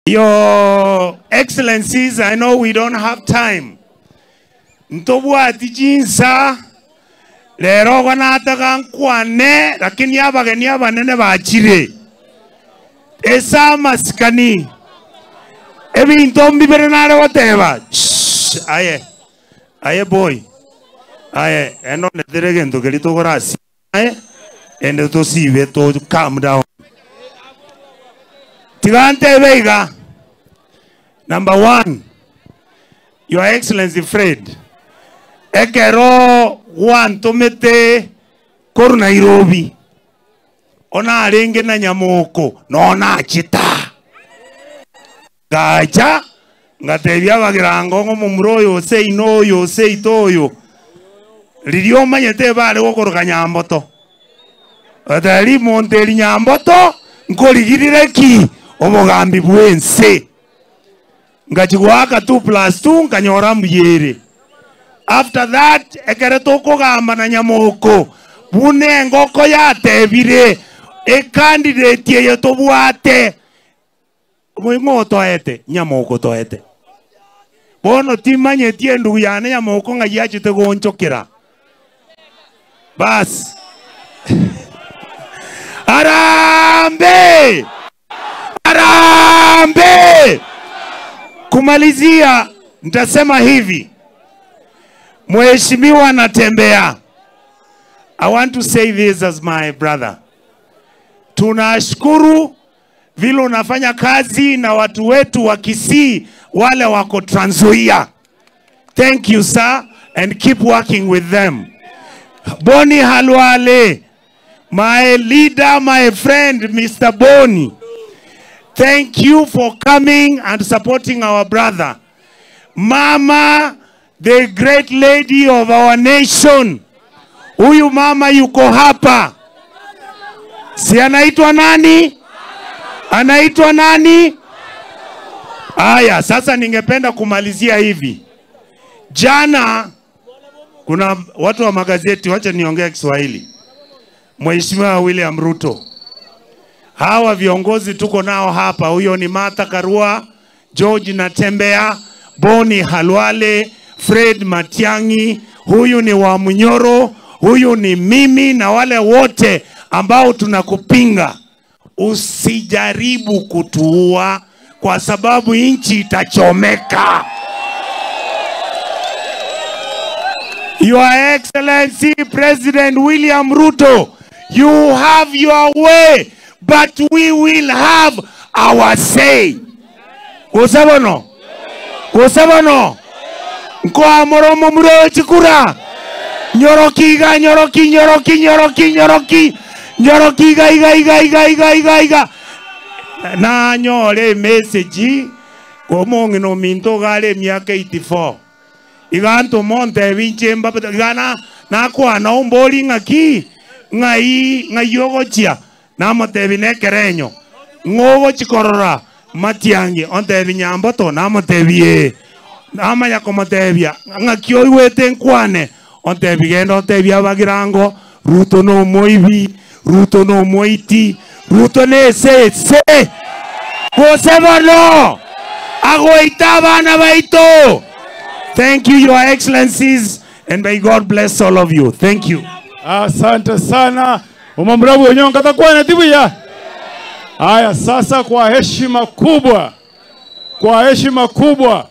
Your Excellencies, I know we don't have time. Ntobwati chinsa, rero igo nataka nkwane, lakini abageni abanene bachire. Ase amasikani, ebinto mbibere nare goteba, shh, aye, aye boy, aye, enda ondetere egento keria togorasie aye, ende tosibe to calm down. Tiga ntebe iga, number one, Your Excellency Fred, ekero gwantomete korwa Nairobi, onarenge na nyamoko noo nachete aa. Ngacha, ngatebia abagirango ng'a omomura oyo ose ino oyo ose ito oyo, riria omanyete ebare gokoroka nyamboto. Ogateba rimonto eri nyamboto, nkorigirire ki? Obogambi bw'ense. Ngachia goaka two plus two nkanyora mbuya ere. After that ekere tokogamba na nyamoko buna engoko yatebire ecandidate eye tobwate ng'o otoete? Nyamoko otoete. Bono timanyeti endugu yane nyamoko ng'ai yachete gonchokera. Bas. Harambee! Harambee! Kumalizia nitasema hivi. Mheshimiwa Natembeya, I want to say this as my brother. Tunashukuru vile unafanya kazi na watu wetu wa Kisii wale wako Trans Nzoia. Thank you sir and keep working with them. Boni Khalwale, my leader, my friend Mr. Boni. Thank you for coming and supporting our brother. Mama, the great lady of our nation. Huyu mama yuko hapa. Si anaitwa nani? Anaitwa nani? Aya, sasa ningependa kumalizia hivi. Jana kuna watu wa magazeti, wacha niongee Kiswahili. Mheshimiwa William Ruto, hawa viongozi tuko nao hapa, huyo ni Martha Karua, George Natembeya, Boni Khalwale, Fred Matiang'i, huyu ni Wamunyoro, huyu ni mimi na wale wote ambao tunakupinga. Usijaribu kutuua kwa sababu nchi itachomeka. Your Excellency President William Ruto, you have your way, but we will have our say. Gose bono? Gose bono? Nkoamora omomura chikura. Nyoroki iga, nyoroki, nyoroki, nyoroki, nyoroki. Nyoroki iga, iga, iga, iga, iga, iga, iga. Nanyore message omong'ina ominto iga are emiaka 84. Iga ntoma ontebi inche mbabe iga na nakwana ombori ng'aki ng'ai ng'ai ogochia namotebi na ekerenyo ng'o ogochi korora Matiang'i ontebi Nyamboto namotebi ee namanya komotebia ng'aki oigwete nkwane ontebi genda otebie abagirango Ruto na omoibi Ruto na omoiti Ruto na esese gose bono agoita abana baito. Thank you, Your Excellencies, and may God bless all of you. Thank you. Asante sana. Omomura bw'onyonka takwaneti buya. Haya, sasa kwa heshima kubwa, kwa heshima kubwa.